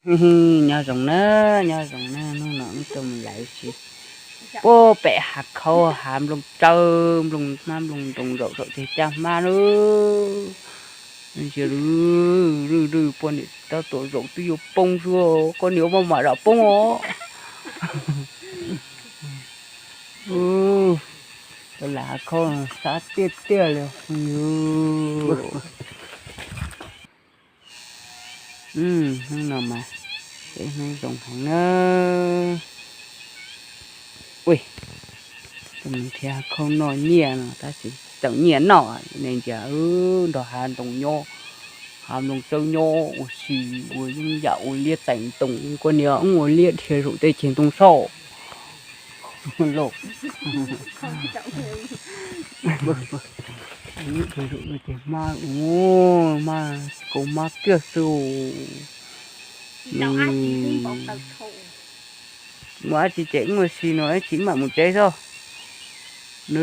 Nyob zoo na, nyob zoo na, hnub no wb tuaj mus lawm si puag pem hav khaub hav nplooj tsawb nplooj hmab nplooj ntoos zaum saum ceg caj hmab na. Ntsia lwj lwj lwj, poj niam tab tom zaum twb yuav poob xwb, koj niam maj mam zam poob os. Lam hav khaub sab tiaj tiaj li. Hnub no mas peb hnub zoo heev na. Ua, nrhiav hav khaub noj nyiaj no tab sis txawm nyiaj noj ne, ntsia nrog hav ntoo nyob, hav nplooj tsawb nyob ua si, ua yeeb yam ua liab tais ntoo, koj niam ua liab dhia saum tej ceg ntoo saud. Liab dhia saum tej ceg hmab, hmab kaus hmab kiag xwb. Mus dab tsi ces wb ua si no ib chim mam mus tsev xwb. Nws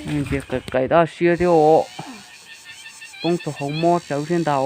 Ces qis qis dab siab thiab os, poob txog hauv mob tsawv thiab ntag.